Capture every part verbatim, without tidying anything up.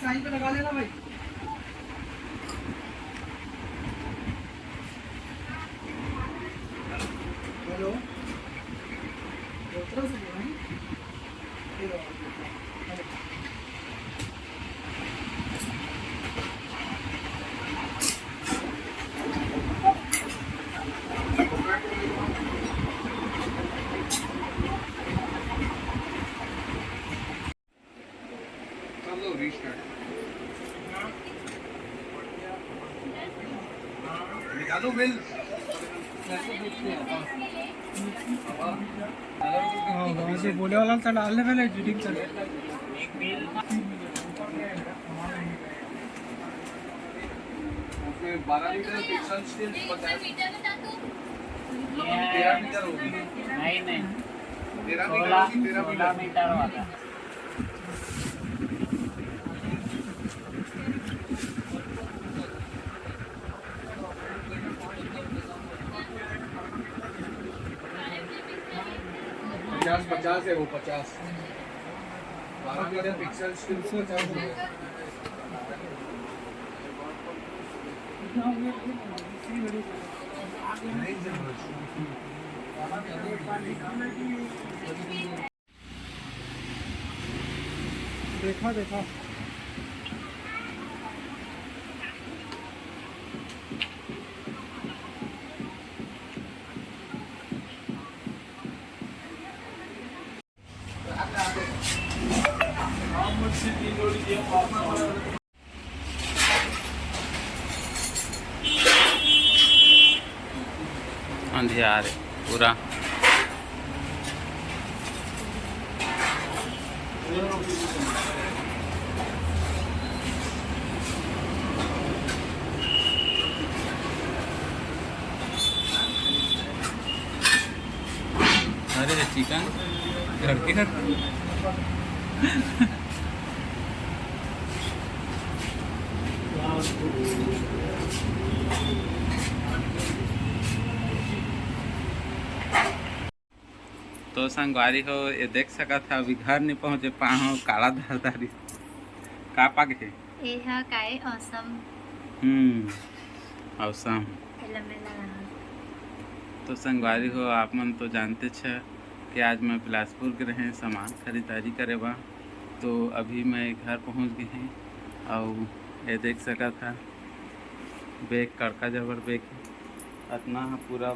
Sign पे लगा लेना भाई। हेलो, कर लो रिस्टार्ट। निकालो बिल। हाँ, वहाँ से बोले वाला था, डाल दे पहले एडिटिंग कर। उसमें बारह मीटर पिक्सल स्टील पचास, तेरह मीटर होगी। नहीं, नहीं। तेरह मीटर होगी, तेरह मीटर। पचास, पचास है वो, पचास। बारह मीटर पिक्सल स्टील पचास है। देखा, देखा। अंधियार है पूरा। अरे चिकन घर के घर। तो संगवारी हो, ये देख सकत हा, अभी घर नहीं पहुँचे पाहूँ, काला धर धारी का पागे हे। एहा काय औसम। हम्म, औसम। एला मैं लगाहूँ। तो संगवारी हो, आप मन तो जानते छ कि आज मैं बिलासपुर गे रहें सामान खरीदारी करे बर। तो अभी मैं घर पहुँच गे हूँ। अउ ये देख सकत हा, बैग, कड़का जबर बैग, अतना ह पूरा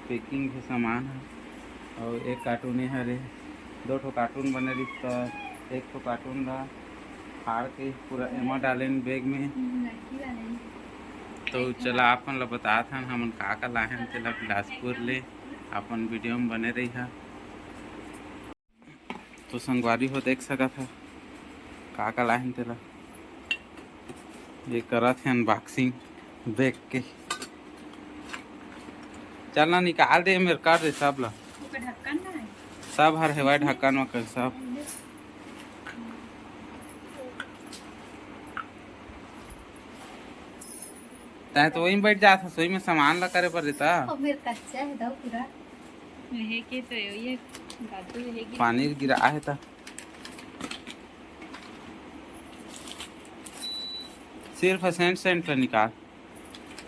पैकिंग हे सामान ह। अउ एक कार्टून ये हरे, दो ठो कार्टून बने रहिस, त एक ठो कार्टून ला फाड़ के पूरा एमा डालेन बैग में। तो चला, आप मन ला बतात हन, हमन का का लाहेन, तेला बिलासपुर ले अपन वीडियो में बने रहिहा। तो संगवारी हो, देख सकत हा, का का लाहेन तेला। ये करत हे अनबॉक्सिंग बैग के। चल ना, निकाल दे, मेर कर दे सब ला। ओकर ढक्कन ना हे। सब हर हेवय ढक्कन वक्कन सब। तैं तो वही में बैठ जात हस, वही में सामान ला करे बर देता। ओ, मेर कच्चा हे दऊ पूरा। हे के तो ये दादू हे के। पानी गिरा हे ता। सिर्फ सेंट, सेंट ला निकाल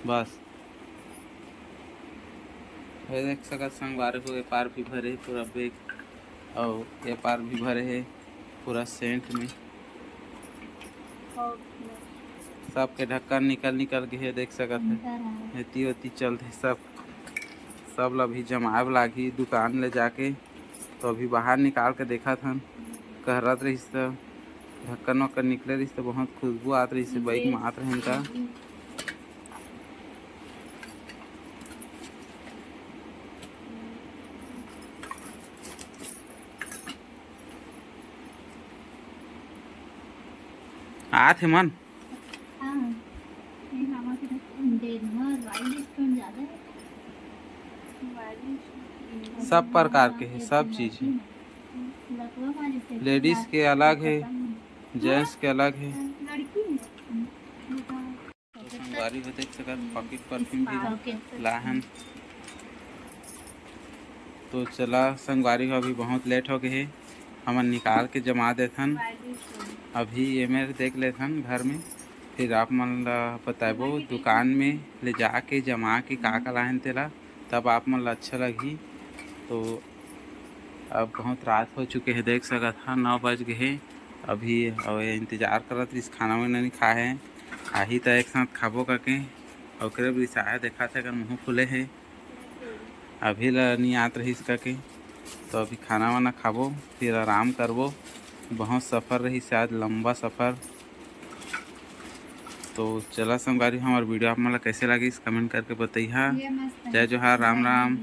बस। ये देख सकत संगवारी हो, ए पार भी भरे हे पूरा बैग, अउ ए पार भी भरे हे पूरा सेंट में। सबके ढक्कन निकल निकल गे हे, देख सकत हे। एती ओती चलथे सब, सब ला भी जमाए बर लागही दुकान ले जाके। तो अभी बाहर निकाल के देखत हन, कहरत रहिस त ढक्कन वक्कन निकले रहिस त बहुत खुशबू आत रहिस हे, बैग में आत रहिन त। आत हे मन। हाँ। सब प्रकार के हे, सब चीज हे। लेडीज के अलग हे, जेंट्स के अलग हे। तो संगवारी हो देख सकत, पॉकेट परफ्यूम भी लाहन। तो चला संगवारी हो, अभी बहुत लेट हो गए हे, हमन निकाल के जमा देथन। अभी ये मेर देख लेथन घर में, फिर आप मन ला बताबो दुकान में ले जाके जमा के का का लाहन तेला, तब आप मन ला अच्छा लगही। तो अब बहुत रात हो चुके हे, देख सकत हा नौ बज गए हे अभी। और ये इंतजार करत रहिस, खाना वाना नहीं खाए हे, आही त एक साथ खाबो करके। ओकरे भी रिसाया देखा थे, अगर मुँह फूले हे, अभी ला नहीं आत रहिस करके। तो अभी खाना वाना खाबो, फिर आराम करबो। बहुत सफ़र रहिस आज, लंबा सफ़र। तो चला संगवारी, हमार वीडियो आप मन ला कैसे लागिस, कमेंट करके बतैहा। जय जोहार, राम राम।